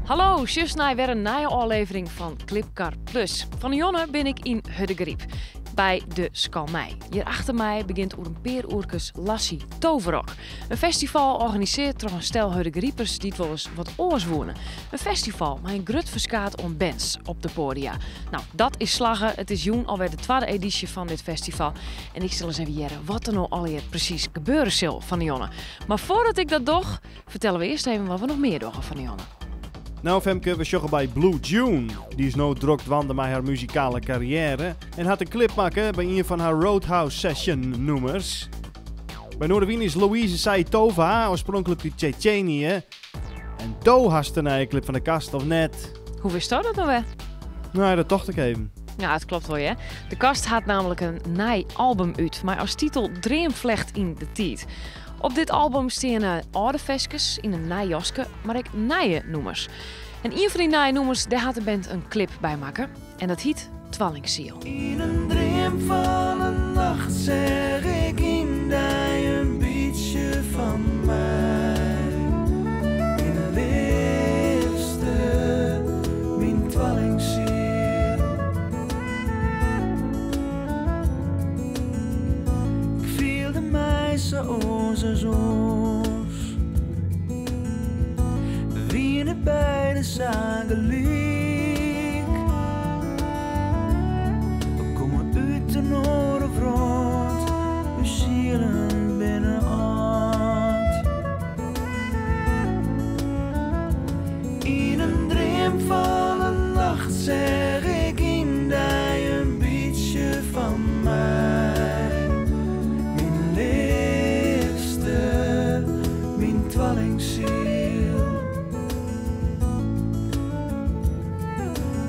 Hallo, sjochst nei wer in nije ôflevering fan Klipkar Plus. Fan 'e jûn bin ik yn Hurdegaryp by de Skalmei. Hjir achter my begjint oer in pear oerkes Lassie Toverrock. In festival organisearre troch in stel Hurdegaripers dy't wolris wat oars woene. In festival mei in grut ferskaat oan bands op de poadia. No, dat is slagge. It is jûn alwer de twadde edysje fan dit festival. En ik sil ris even hearre wat der no allegear presys gebeure sil fan 'e jûn. Mar foardat ik dat doch, fertelle we earst even wat we noch mear dogge fan 'e jûn. No Femke, we sjogge by Blue June. Dy is no drok dwaande mei har muzikale karriêre en hat in klip makke by ien fan har Roadhouse Session nûmers. By Noardewyn is Louise Saitova, oarspronklik út Tsjetsjenië. En do hast de nije klip fan de Kast, of net? Hoe witsto dat no wer? No, dat tocht ik even. Ja, it kloppet wol, ja. De Kast hat nammentlik in nij album út, mei as titel Dreamflecht yn de Tiid. Op dit album steane âlde ferskes yn in nij jaske, mar ek nije nûmers. En ien fan dy nije nûmers, dêr hat de band in klip by makke. En dat hyt Twallingsiel. Yn in dream fan in nacht seach ik yn dy in bytsje fan my. Myn leafste, myn twallingsiel. Ik fielde my sa oars as oars. We wiene beide sa gelyk. We komme út in oare wrâld, ús sielen binne âld. Yn in dream fan in nacht seach ik yn dy in bytsje fan my. Myn leafste, myn twallingsiel.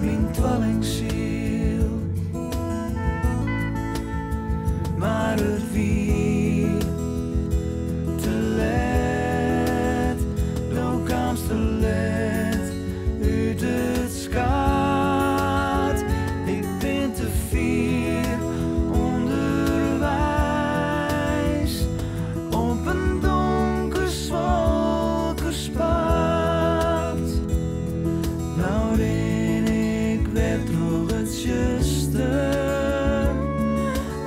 Myn twallingsiel. Mar it wie te let, do kaamst te let út it skat. Ik bin te fier ûnderweis op in donker swalkerspaad. No rin ik wer troch it tsjuster,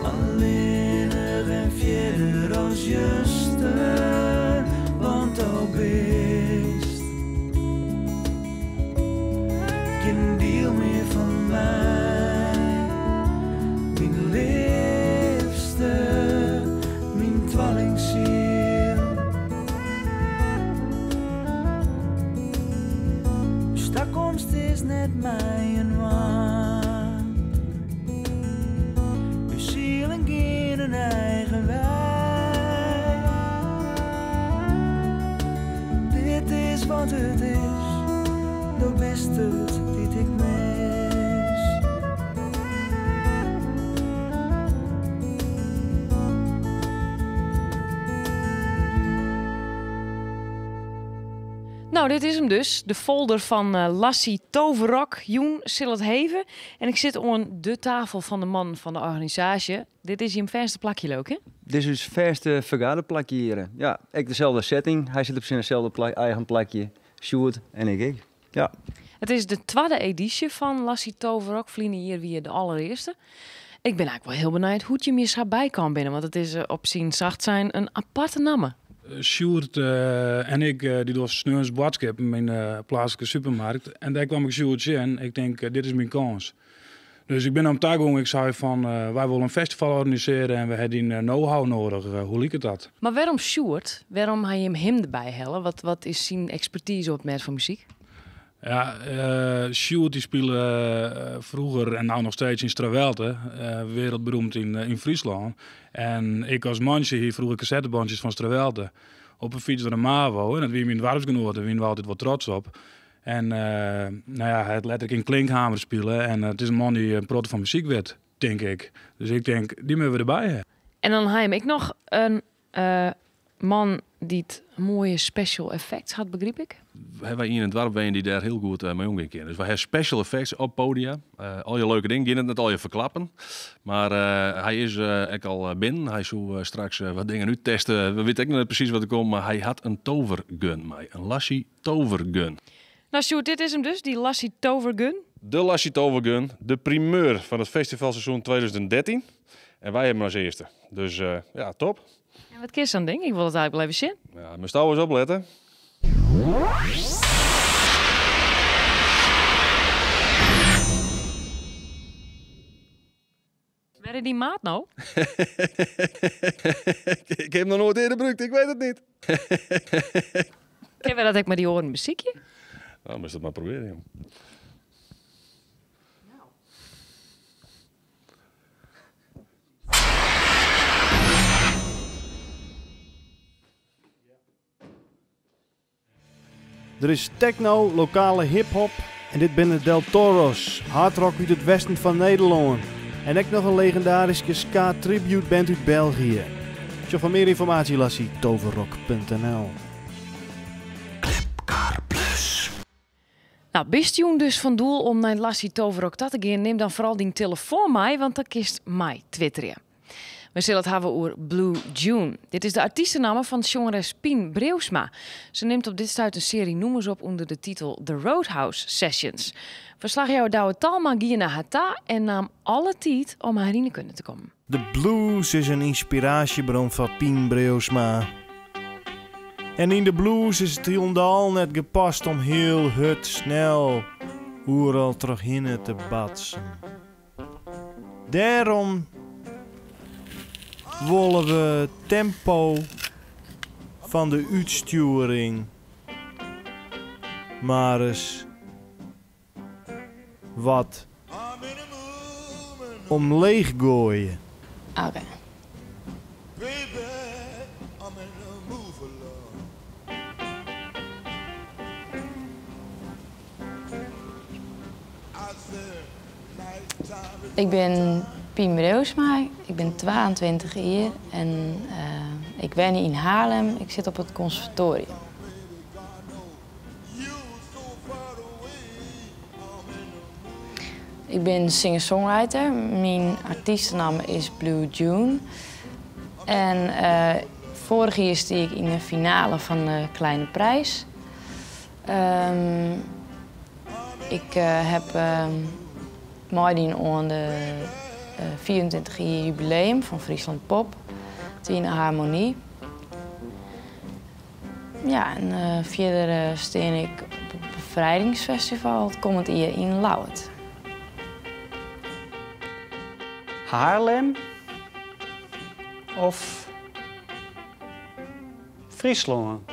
allinnich en fierder as juster, want do bist gjin diel mear fan my. Myn leafste, myn twallingsiel. Us takomst is net mei-inoar. Us sielen gean in eigen wei. Dit is wat it is, do bist it dy't ik mis. No, dit is 'm dus. De folder fan eh, Lassie Toverrock. Jûn sil it heve. En ik sit oan de tafel fan de mannen fan de organisaasje. Dit is jim fêste plakje, leau ik, hè? Dit is ús fêste fergaderplakje hjir. Ja, ek deselde setting. Hy sit op syn selde plak, eigen plakje. Sjoerd en ik ek. Ja. It is de twadde edysje fan Lassie Toverrock. Ferline jier wie de allerearste. Ik bin eigentlik wol hiel benijd hoe't jim hjir sa by kaam binne, want it is eh, op syn sacht sein in aparte namme. Sjoerd en ik dy dogge sneons boadskippen yn de pleatslike supermarkt. En dêr kwam ik Sjoerd tsjin. Ik tink, dit is myn kâns. Dus ik bin nei him ta gong. Ik sei fan, wy wolle in festival organisearje en we ha dyn know-how nedich. Hoe liket dat? Mar wêrom Sjoerd? Wêrom ha jim him derby helle? Wat, wat is syn ekspertize op it mêd fan muzyk? Ja, Sjoerd dy spile froeger en no noch steeds yn Strawelte, wereldberoemd yn Fryslân. En ik as mantsje hie froeger kassettebandjes fan Strawelte op 'e fyts nei de MAVO. En dat wie myn doarpsgenoat, dêr wiene we altyd wol trots op. En no ja, hy hat letterlik yn Klinkhamer spile en it is in man dy't in protte fan muzyk wit, tink ik. Dus ik tink, dy moatte we derby ha. En dan ha jim ek noch in man dy't moaie special effects hat, begryp ik? Hawwe wy ien yn it doarp wenjen dy't dêr hiel goed mei omgean kin. Dus wy ha special effects op podia. Al je leuke dingen, gean it net allegear ferklappen. Mar hy is ek al binnen. Hy soe straks wat dingen útteste. We witte ek noch net presys wat der komt, mar hy hat in tovergun mei. In Lassie tovergun. Nou Sjoerd, dit is hem dus, dy Lassie Tovergun. De Lassie Tovergun, de primeur fan it festivalseizoen 2013. En wy hawwe 'm as earste. Dus ja, top. En wat kin sa'n ding? Ik wol it eigenlik wol even sjen. Ja, moatst ris oplette. Wêr is dyn maat no? Ik ha 'm noch noait earder brûkt, ik wit it net. Kinne we dat ek mei dy oaren besykje? Nou, moatst it mar probearje, jong. Der is techno, lokale hiphop en dit binne Del Toros, hardrock út it westen fan Nederlân. En ek noch in legindaryske ska tribute band út België. Sjoch foar mear ynformaasje lassietoverrock.nl. Nou, bist jûn dus fan doel om nei Lassie Toverrock ta te gean, nim dan foaral dyn telefoan mei, want dan kinst mei twitterje. We sille it hawwe oer Blue June. Dit is de artystenamme fan sjongeres Pien Breeuwsma. Se nimt op dit stuit in searje nûmers op ûnder de titel The Roadhouse Sessions. Ferslachjouwer Douwe Talma gie nei har ta en naam alle tiid om har yn 'e kunde te kommen. De blues is in ynspiraasjebron foar Pien Breeuwsma. En yn de blues is it hielendal net gepast om hiel hurd snel oeral trochhinne te batsen. Dêrom wolle we it tempo fan de útstjoering mar ris wat omleech goaie. Oké. Ik bin Pien Breeuwsma, ik bin 22 jier en ik wenje yn Haarlem. Ik sit op it konservatoarium. Ik bin singer-songwriter. Myn artystenamme is Blue June. En foarich jier stie ik yn de finale fan de Kleine Prijs. Ik ha meidien oan de 25 jier jubileum fan Friesland Pop. Yn de Harmonie. Ja, en fierder stean ik op it Befrijdingsfestival it kommend jier yn Ljouwert. Haarlem of Fryslân?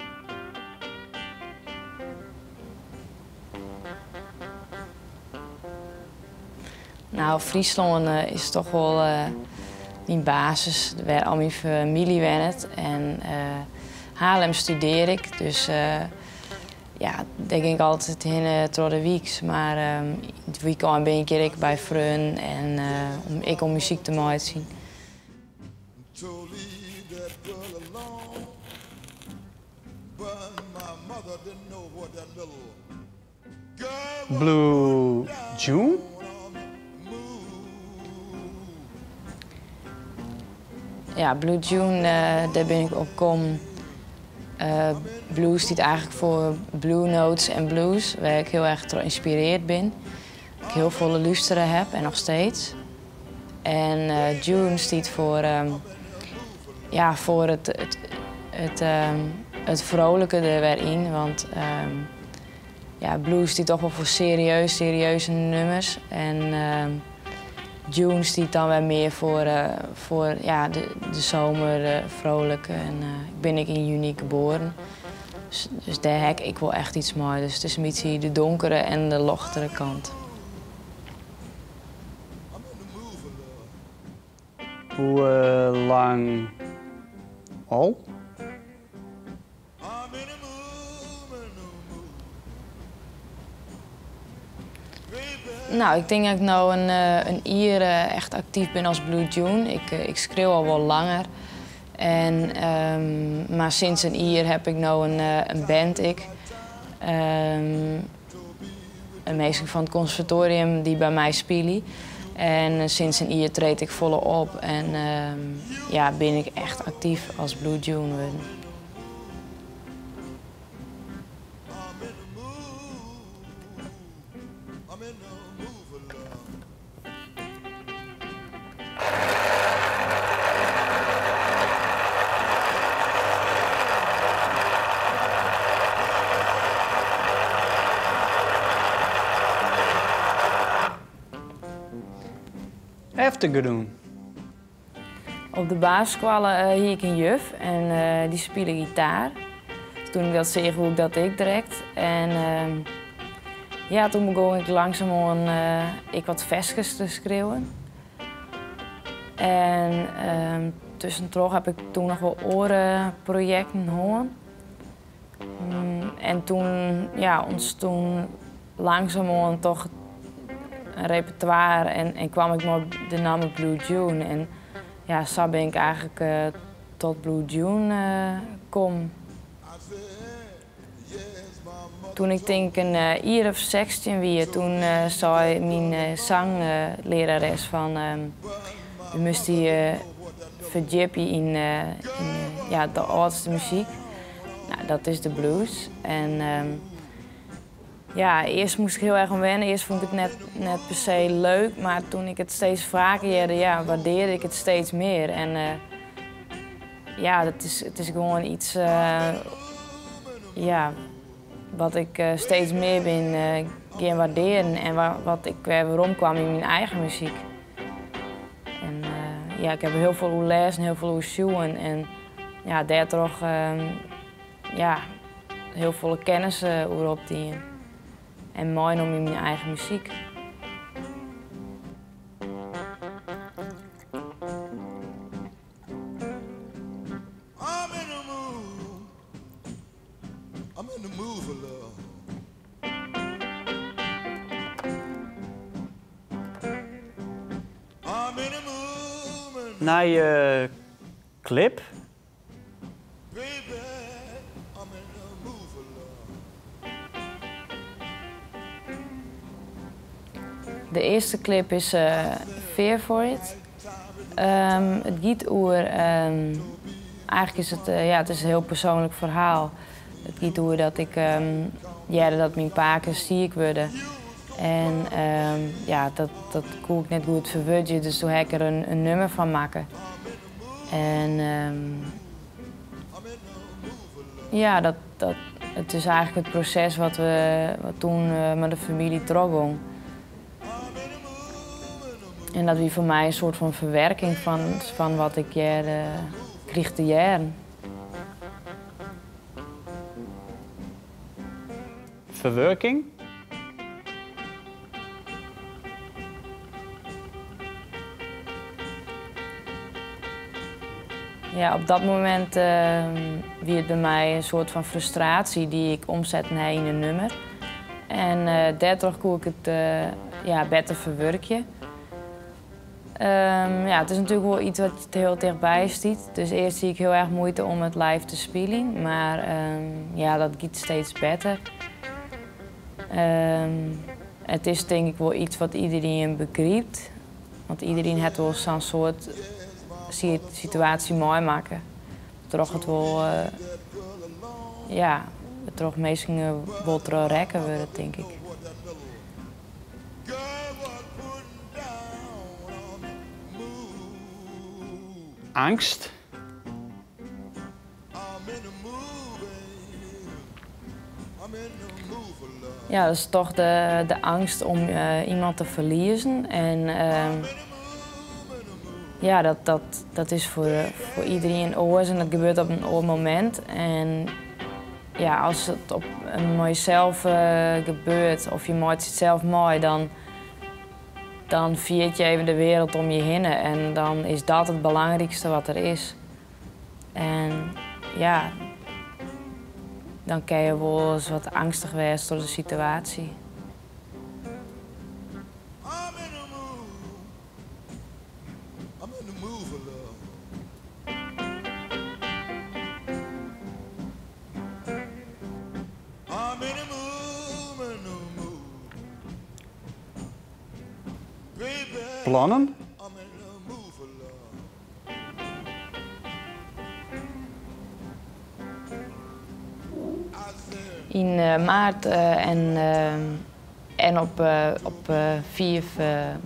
Nou, Fryslân is toch wol myn basis, wêr al myn famylje wennet. En Haarlem studearje ik, dus ja, dêr gean ik altyd hinne troch de wyks. Mar yn it wykein bin ik hjir ek by freonen en om ek om muzyk te meitsjen. Blue June? Ja, Blue June, dêr bin ik op kommen. Blue stiet eigenlik foar Blue Notes en Blues, wêr ik hiel erch troch ynspirearre bin. Ik hiel folle lústere ha en noch steeds. En June stiet foar, ja, foar it vrolijke der wer yn. Want ja, blues stiet toch wol foar serieuze nûmers. En June stiet dan wer mear foar, ja, de zomer, vrolijk. En ik bin ek yn juny geboren. Dus dêr ha ik wol echt yts mei. Dus it is in bytsje de donkere en de lochtere kant. Hoe lang al? Nou, ik tink dat ik no in jier echt aktyf bin as Blue June. Ik skriuw al wol langer. En, mar sûnt in jier ha ik no in band. Ik. In minsken fan it konservatoarium dy't by my spylje. En sûnt in jier treed ik folle op en ja, bin ik echt aktyf as Blue June wurden. Eftergrûn. Op de basisskoalle hie ik in juf en dy spile gitaar. Toen ik dat seach, woe ik dat ek direkt. En ja, toen begûn ik langsumoan ek wat ferskes te skriuwen. En tuskentroch ha ik toen noch wol oare projekten hân. En toen, ja, ûntstie langsumoan toch in repertoire en kwam ik mei de namme Blue June. En ja, sa bin ik eigentlik tot Blue June kommen. Toen ik tink in jier of 16 wie, toen sei myn sanglearares fan do moatst dy ferdjipje yn, ja, de âldste muzyk. Nou, dat is de blues. En ja, earst moast ik hiel erch oan wenne. Earst fûn ik it net per se leuk, mar toen ik it steeds faker hearde, ja, waardearde ik it steeds mear. En ja, it is gewoan yts, ja, wat ik steeds mear bin gean waardearjen en wat ik wer weromkwam yn myn eigen muzyk. En ja, ik ha hiel folle oer lêzen, hiel folle oer sjoen en ja, dêrtroch, ja, hiel folle kennis oer opdien. En meinommen yn myn eigen muzyk. I'm in the mood. I'm in the mood for love. I'm in the mood. Nije klip. Baby, I'm in the mood for love. De earste klip is Fear for It. It giet oer, eigentlik is it, ja, it is in hiel persoanlik ferhaal. It giet oer dat ik hearde dat myn pake siik wurde. En ja, dat koe ik net goed ferwurdzje, dus toen ha ik der in nûmer fan makke. En ja, it is eigentlik it proses wat toen mei de famylje trochgong. En dat wie foar my in soart fan ferwurking fan wat ik hearde, krige te hearren. Ferwurking? Ja, op dat momint wie it by my in soart fan frustraasje dy't ik omsetten ha yn in nûmer. En dêrtroch koe ik it, ja, better ferwurkje. Ja, it is natuerlik wol yts wat hiel tichtby stiet. Dus earst hie ik hiel erch muoite om it live te spyljen. Mar ja, dat giet steeds better. It is tink ik wol yts wat iderien begrypt. Want iderien hat wol sa'n soart situaasje meimakke. Troch it wol, ja, troch minsken wol troch rekke wurde, tink ik. Eangst? Ja, dat is toch de eangst om iemand te ferliezen. En ja, dat is foar iderien oars en dat gebeurt op in oar momint. En ja, as it op mei jesels gebeurt of je meitsje it sels mei, dan ferjit je even de wereld om je hinne. En dan is dat it belangrykste wat der is. En ja, dan kinne je wolris wat eangstich wêze troch de situaasje. I'm in the mood. I'm in the mood for love. I'm in the mood, in the mood. Baby, Plannen? I'm in the mood for love. Yn maart en op 5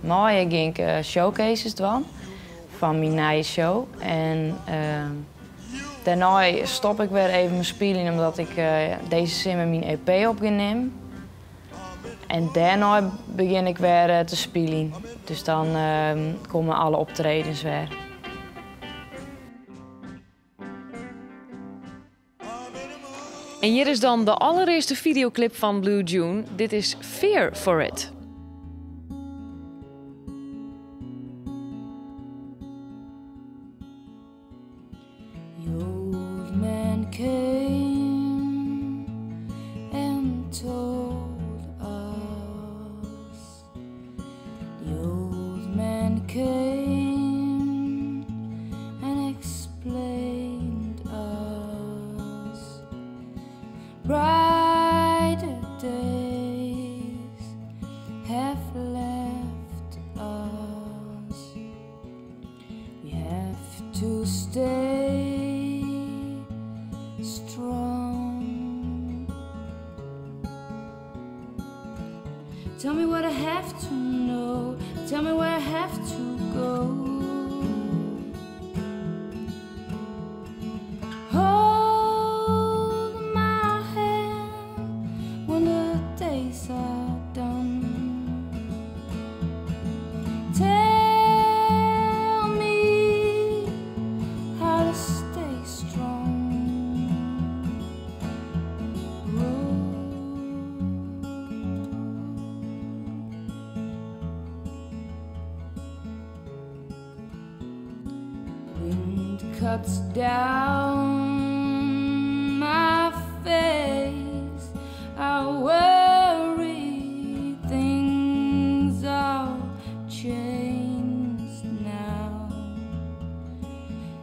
maaie gean ik showcases dwaan fan myn nije show. En dêrnei stop ik wer even mei spyljen omdat ik dizze simmer myn EP op gean nimmen. En dêrnei begjin ik wer te spyljen. Dus dan komme alle optredens wer. En hjir is dan de allerearste fideoklip fan Blue June. Dit is Fear for It. The old man came and told us. The old man came and explained us. Brighter days have left us. We have to stay strong. Tell me what I have to know. Tell me where I have to go. Hold my hand when the days are done. Tell me how to stay strong. Oh. Wind cuts down my face. I worry things are changed now.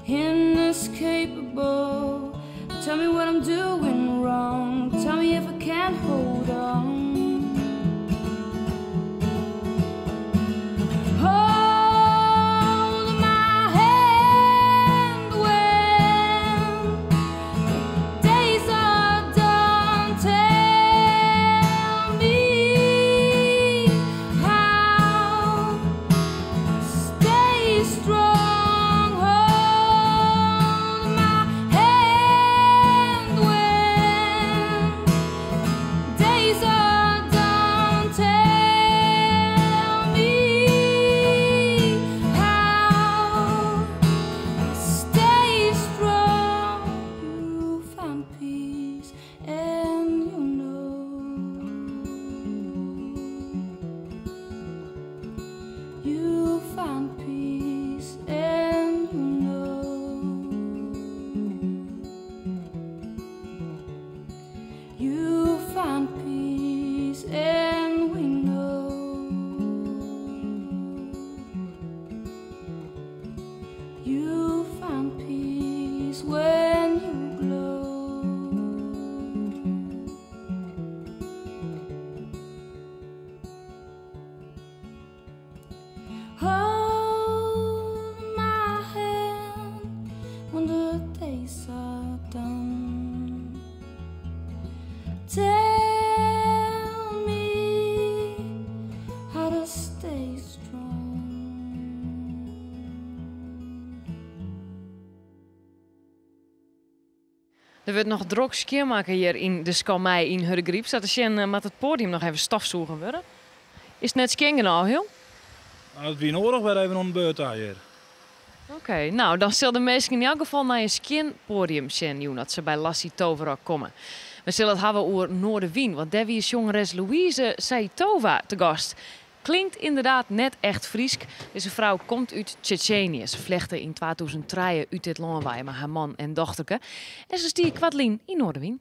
Inescapable. Tell me what I'm doing wrong. Tell me if I can't hold on. Hold my hand when the days are done. Tell me how to stay strong. Hold my hand when the days are done. Tell me how to stay strong. You find peace and you know you find peace and you know you find peace and we know you find peace when you glow. Hold my hand when the days are done. Tell me how to stay strong. Der wurdt noch drok skjinmakke hjir yn de Skalmei yn Hurdegaryp. Sa te sjen moat it poadium noch even stofsûgen wurde. Is it net skjin genôch, Hiel? Nou, it wie noadich wer even oan de beurt ta hjir. Oké, nou dan sille de minsken yn elk gefal nei in skjin poadium sjen jûn as se by Lassie Toverrock komme. We sille it hawwe oer Noardewyn, want dêr wie sjongeres Louise Saitova te gast. Klinkt ynderdaad net echt Frysk. Dizze frou komt út Tsjetsjenië. Se flechte yn 2003 út dit lân wei mei har man en dochterke. En se stie koartlyn yn Noardewyn.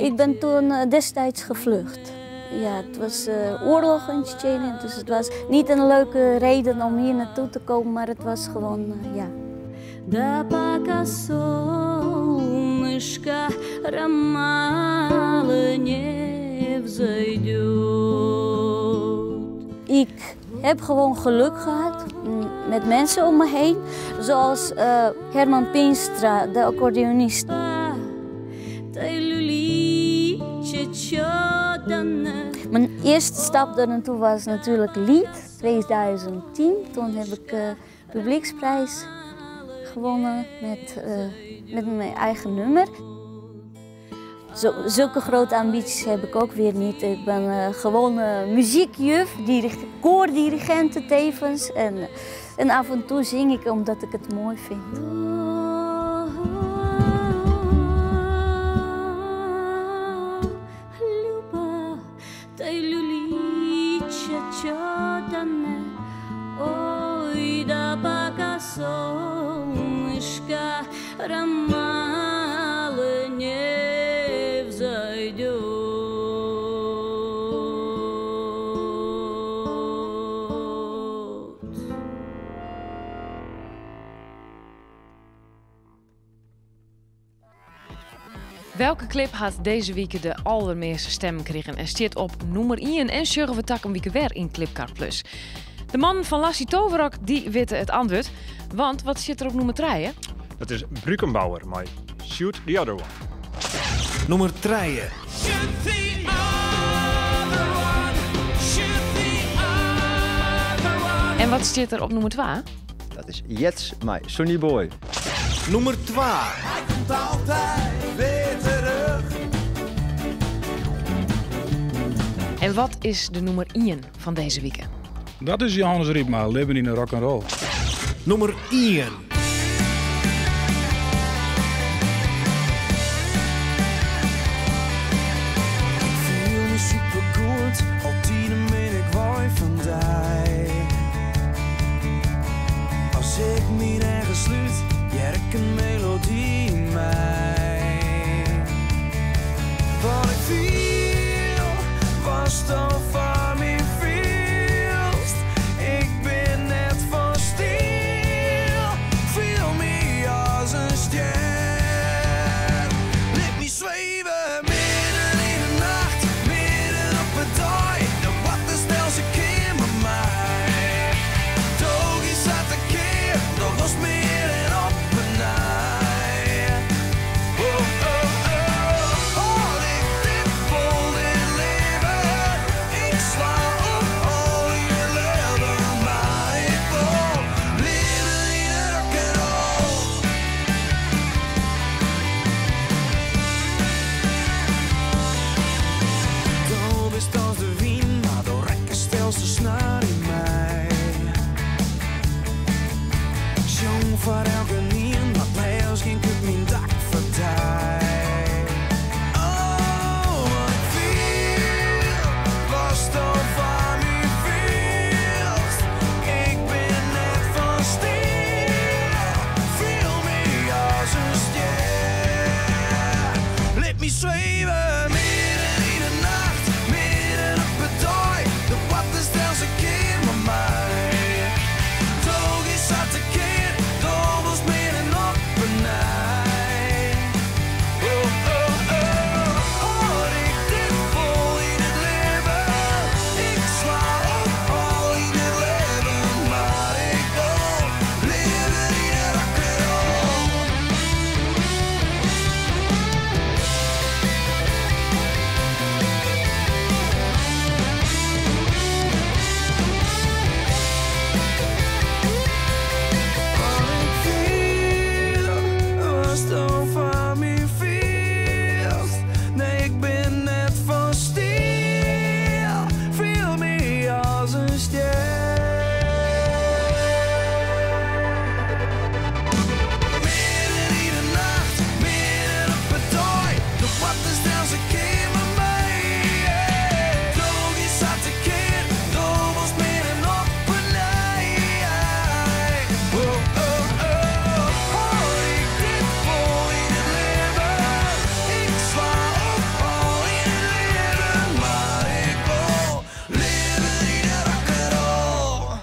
Ik ben toen destijds gevlucht. Ja, het was oorlog in Tsjetsjenië, dus het was niet een leuke reden om hier naartoe te komen, maar het was gewoon, ja. Да пока солнышко мало не взойдет. Ik heb gewoon geluk gehad met mensen om me heen, zoals Herman Pinstra, de accordeonist. Mijn eerste stap daar naartoe was natuurlijk lied. 2010. Toen heb ik publieksprijs gewonnen met mijn eigen nummer. Zulke grote ambities heb ik ook weer niet. Ik ben gewoon muziekjuf, koordirigente tevens. En af en toe zing ik omdat ik het mooi vind. Welke clip had deze week de allermeeste stem gekregen en zit op nummer 1 en zorgen we tak een week weer in Clipcar Plus? De man van Lassie Toverok die weet het antwoord, want wat zit er op nummer 3? Hè? Dat is Brukenbauer, maar Shoot the Other One. Nummer 3. Shoot the other one. Shoot the other one. En wat zit er op nummer 2? Dat is Jets, maar Sonny Boy. Nummer 2. Hij komt altijd weer terug. En wat is de nummer 1 van deze week? Dat is Johannes Riepma, Leven in de rock and roll. Nummer 1. Ik voel me supergoed, al tien ben ik waai vandaag. Als ik me ergens sluit, jerk een melodie in mij. Wat ik viel, was dan van me veelst. Ik ben net van stil, voel me als een ster. Laat me zweven, midden in de nacht, midden op het dag. De water stel ze keer met mij. Toch is dat de keer, nog was meer en op een naai. Oh, oh, oh, hoor ik dit vol in leven. Ik sla op al je leven, maar ik wil leven in de rock'n'roll. Do bist als de wien, maar door rekken stel ze snaar in mij. Jong voor elke nien, maar blijf geen kut mijn dak verdij. Oh, wat ik viel, was dan van me veelst. Ik ben net van stil, voel me als een ster. Laat me zweven, midden in de nacht, midden op het dag. De water stel ze keer met mij. Toch is dat de keer, dobbels midden op een naai. Oh, oh, oh, hoor ik dit vol in het leven. Ik sla op al in het leven, maar ik wil leven in de rock'n'roll. Wat ik viel, was dan van me veelst. Nee, ik ben net van stil, voel me als een ster. Midden in de nacht, midden op het dag. De water stel ze keer met mij. Toch is dat de keer, dobbels midden op een lei. Oh, oh, oh, hoor ik dit vol in het leven. Ik sla op al in het leven, maar ik wil leven in de rock'n'roll.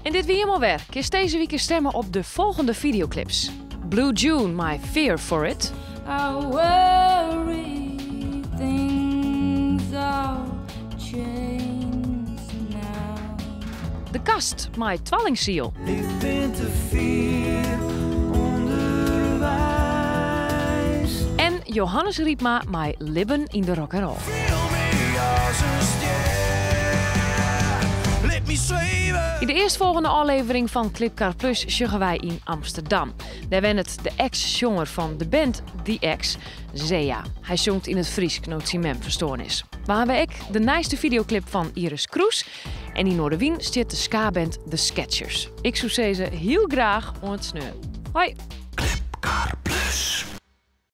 En dit wie helemaal weer. Kies deze week stemmen op de volgende videoclips. Blue June, My Fear For It. I worry things all change now. De Kast, My Twallingziel. Ik ben te fier onderwijs. En Johannes Riepma, My Libben in de Rock'n'Roll. Voel me als een ster. Yn de earstfolgjende ôflevering fan Klipkar Plus sjogge wy yn Amsterdam. Dêr wennet de eks-sjonger fan de band The Ex, Zea. Hy sjongt yn it Frysk no't syn mem ferstoarn is. We hawwe ek de nijste fideoklip fan Iris Kroes. En yn Noardewyn stiet de ska-band The Sketchers. Ik soe sizze, hiel graach oant sneon. Hoi!